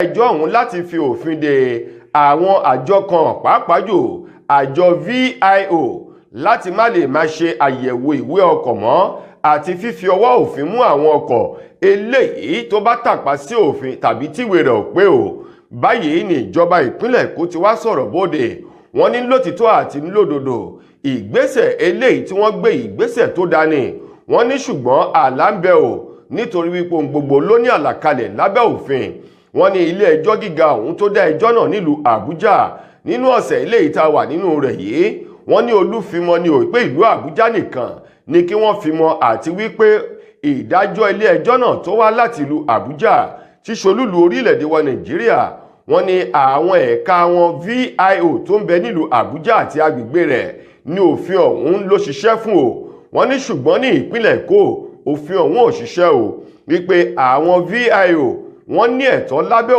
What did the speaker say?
Ẹjọ́ ọ̀hún láti fi òfin de àwọn àjọ kan, pàápàá jù àjọ VIO, láti má lè máa ṣe àyẹ̀wò ìwé ọkọ̀ mọ́ àti fífi ọwọ́ òfin mú àwọn ọkọ̀ eléyìí tó bá tàpá sí òfin tàbí tíwèé rẹ̀ ò pé o. Báyìí ní ìjọba ìpínlẹ̀ Èkó ti wá sọ̀rọ̀ bóde. Wọ́n ní lótìtọ́ àti lódodo, ìgbésẹ̀ eléyìí tí wọ́n gbé, ìgbésẹ̀ tó dání. Wọ́n ní ṣùgbọ́n àlá ń bẹ o, nítorí wípé ohun gbogbo ló ní àlàkalẹ̀ lábẹ́ òfin. Wọ́n ní ilé ẹjọ́ gíga ọ̀hún tó dá ẹjọ́ náà nílùú Àbújá nínú ọ̀sẹ̀ eléyìí tá a wà nínú rẹ̀ yìí, wọ́n ní olúfimọ́ ni ò pé ìlú Àbújá nìkan ni kí wọ́n fi mọ́, àti wípé ìdájọ́ ilé ẹjọ́ náà tó wá láti ìlú Àbújá tí ṣolúlu orílẹ̀-èdè wa Nàìjíríà, wọ́n ní àwọn ẹ̀ka wọn VIO tó ń bẹ nílùú Àbújá àti agbègbè rẹ̀ ní òfin ọ̀hún ló ṣiṣẹ́ fún o. Wọ́n ní ṣùgbọ́n ní ìpínlẹ̀ Èkó, òfin ọ̀hún ò ṣiṣẹ́ o, wípé àwọn VIO wọ́n ní ẹ̀tọ́ lábẹ́